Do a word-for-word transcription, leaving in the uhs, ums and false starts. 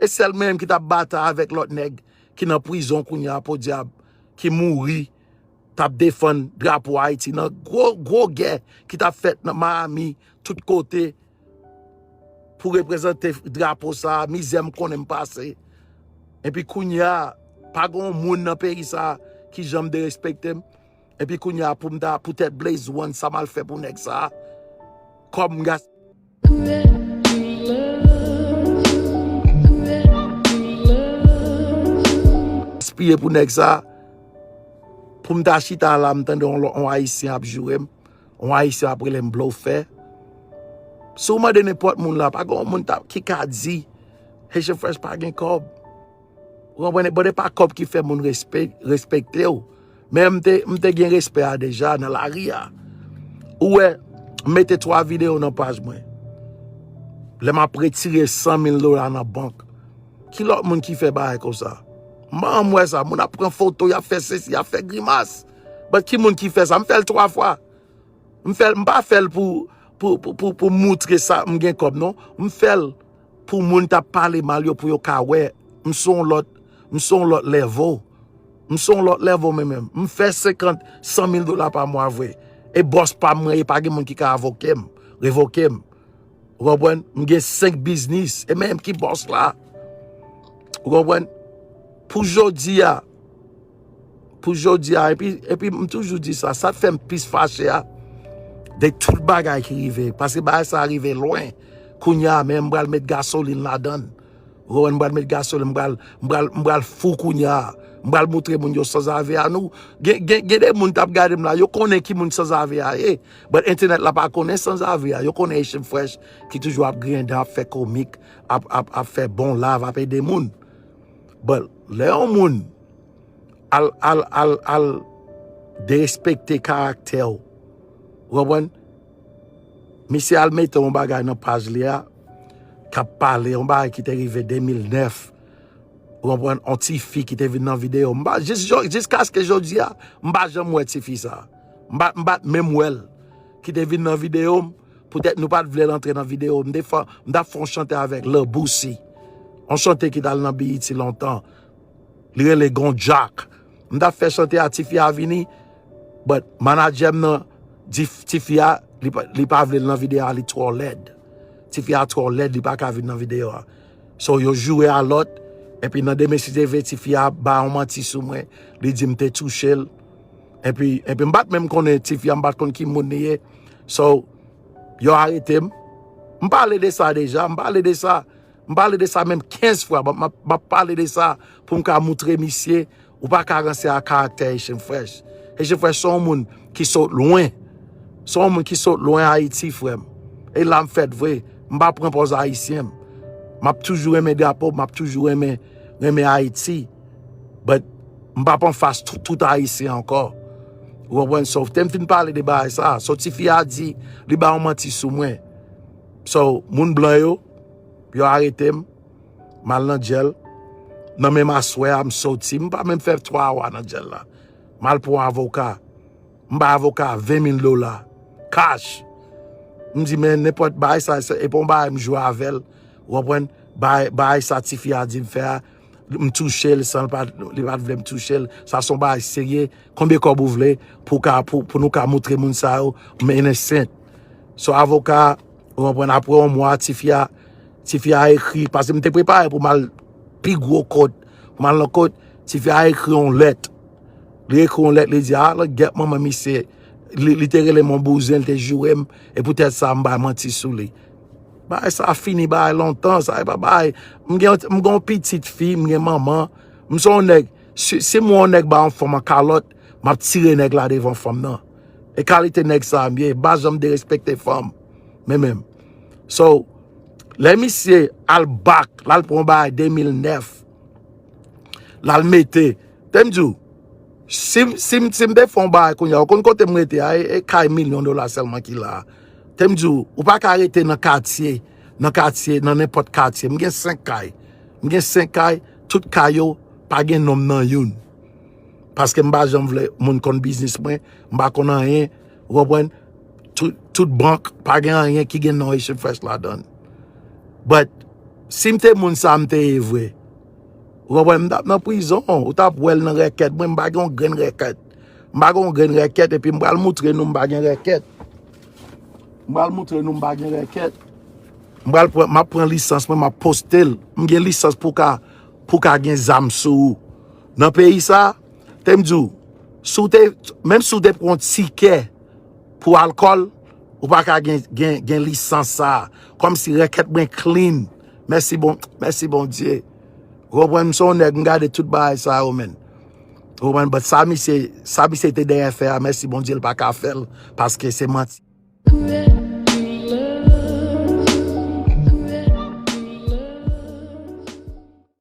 E sèl mwen menm ki t ap batay avèk lòt nèg ki nan prizon kounye a, podyab, ki mouri, t ap defann drapo Ayiti nan gwo, gwo gè ki t ap fèt nan Miami, tout kote, pou reprezante drapo sa a, mizè m konnen m pase. Epi kounye a, pa gen yon moun nan peyi sa a ki janm derespekte m. Epi kounye a, pou m ta, poutèt Blaze One, sa m al fè pou nèg sa a, kòb m gaspiye pou nèg sa a, pou m ta chita la, m tande yon, yon Ayisyen ap joure m, yon Ayisyen ap rele m blofè. Si w mande nenpòt moun la, pa gen yon moun ta, ki ka di Haitian Fresh pa gen kòb. Ou konprann? Bon, e pa kòb ki fè moun respe-, respekte w. Men m te, m te gen respè a deja nan lari a. Ou wè, m mete twa videyo nan paj mwen. Lè m ap retire san mil dola nan bank. Ki lòt moun ki fè bagay konsa? M wè sa, moun ap pran foto, y ap fè sesi, y ap fè grimas. But ki moun ki fè sa? M fè l twa fwa. M fè l, m pa fè l pou, pou, pou, pou, pou moutre sa, m gen kòb, non. M fè l pou moun t ap pale mal yo, pou yo ka wè m se yon lòt, m se yon lòt level. M se yon lòt level, mwen menm. M fè senkant, san mil dola pa mwa vre. E bòs pa m mwen ye, pa gen moun ki ka avoke m, revoke m. Ou konprann? M gen senk biznis. E menm ki bòs la. Ou konprann? Pou jodi a, pou jodi a, epi, epi m toujou di sa, sa k fè m plis fache a, de tout bagay ki rive. Paske bagay sa rive lwen. Kounye a, men m pral met gasolin ladan l. Ou konprann? M pral met gasolin, m pral, m pral, m pral fou kounye a. M pral moutre moun yo sanzave a nou. Gen, gen, gen de moun t ap gade m la, yo konnen ki moun sanzave a ye. But entènèt la pa konnen sanzave a. Yo konnen Haitian Fresh ki toujou ap griyen dan, ap fè komik, ap, ap, ap fè bon live, ap ede moun. But lè yon moun al, al, al, al derespekte karaktè w, ou konprann? Misye al mete yon bagay nan paj li a, k ap pale, yon bagay ki te rive de mil nèf, ou konprann, yon ti fi ki te vin nan videyo m. M pa, jis, jiskaske jodi a, m pa janm wè ti fi sa. M pa, m pa t menm wè l ki te vin nan videyo m. Poutèt nou pa t vle l antre nan videyo m. M te fè, m t ap fè yon chante avèk Lil Boosie. Yon chante ki t al nan B E T lontan. Li rele Gon Jack. M t ap fè chante a, tifi a vini. But manadjè m nan di f-, tifi a, li pa, li pa vle l nan videyo a, li twò lèd. Tifi a twò lèd, li pa ka vin nan videyo a. So, yo joure a lòt. Epi nan demen, si Dye vle, tifi a bay yon manti sou mwen. Li di m te touche l. Epi, epi m pa t menm konnen tifi a, m pa t konn ki moun li ye. So, yo arete m. M pale de sa deja, m pale de sa. M pale de sa menm kenz fwa, m ap, m ap, m ap pale de sa pou m ka moutre misye, ou pa ka ranse a karaktè Haitian Fresh. Haitian Fresh se yon moun ki sot lwen. Se yon moun ki sot lwen Ayiti, frè m. E la m fèt vre. M pa pran pòz ayisyen. M ap toujou renmen drapo, m ap toujou renmen, renmen Ayiti. But m p ap anfas tout, tout ayisyen ankò. Ou konprann? So, te m fin pale de bagay sa. So, tifi a di, li ba yon manti sou mwen. So, moun blan yo, yo arete m, m al nan djèl. Nan menm aswè a, m soti, m pa menm fè twa awa nan djèl la. M al pran yon avoka. M bay avoka a ven mil dola. Cash. M di, men nenpòt bagay sa, se, e pa yon bagay m jwe avè l. Ou konprann? Bagay, bagay sa tifi a di m fè a, m touche l san l pa, li pa t vle m touche l. Sa se yon bagay serye. Konbyen kòb ou vle pou ka, pou, pou nou ka moutre moun sa yo m innocent? So avoka a, ou konprann, apre yon mwa, tifi a, tifi a ekri, paske m te prepare pou m al pi gwo kot, pou m al nan kot, tifi a ekri yon lèt. Li ekri yon lèt, li di, "A, langyèt manman misye, li, li te rele m yon bouzen, li te joure m, e poutèt sa, m bay manti sou li." Bagay sa fini, bagay lontan, sa e pa bagay. M gen, m gen yon pitit fi, m gen manman, m se yon nèg, si, si m wè yon nèg ba yon fanm an kalòt, m ap tire nèg la devan fanm nan. E kalite nèg sa a m ye, m pa janm derespekte fanm. Men menm. So, lè misye al bak, l al pran yon bagay de mil nèf, l al mete. Te m di w, si, si, si m te fè yon bagay kounye a, ou konn kote m rete a, e, e kay milyon dola sèlman ki la a. Te m di w, ou pa ka rete nan katye, nan katye, nan nenpòt katye. M gen senk kay. M gen senk kay, tout kay yo, pa gen non m nan youn. Paske m pa janm vle moun konn biznis mwen, m pa konn anyen, ou konprann? Tout, tout bank, pa gen anyen ki gen non Haitian Fresh ladan l. But, Si m te moun sa m te ye vre, ou konprann, m t ap nan prizon. Ou t ap wè l nan rèkèt mwen, m pa gen yon grenn rèkèt. M pa gen yon grenn rèkèt, epi m pral moutre nou m pa gen rèkèt. M pral moutre nou m pa gen rèkèt. M pral pran, m ap pran lisans mwen, m ap poste l. M gen lisans pou ka, pou ka gen zam sou ou. Nan peyi sa, te m di w, si w te, menm si w te pran yon tikè pou alkòl, ou pa ka gen, gen, gen lisans sa. Kòmsi rèkèt mwen clean. Mèsi bon, mèsi Bondye. Ou konprann, m se yon nèg, m gade tout bagay sa yo, menn. Ou konprann, but sa misye, sa misye te dèyè fè a, mèsi Bondye, l pa ka fè l, paske se manti.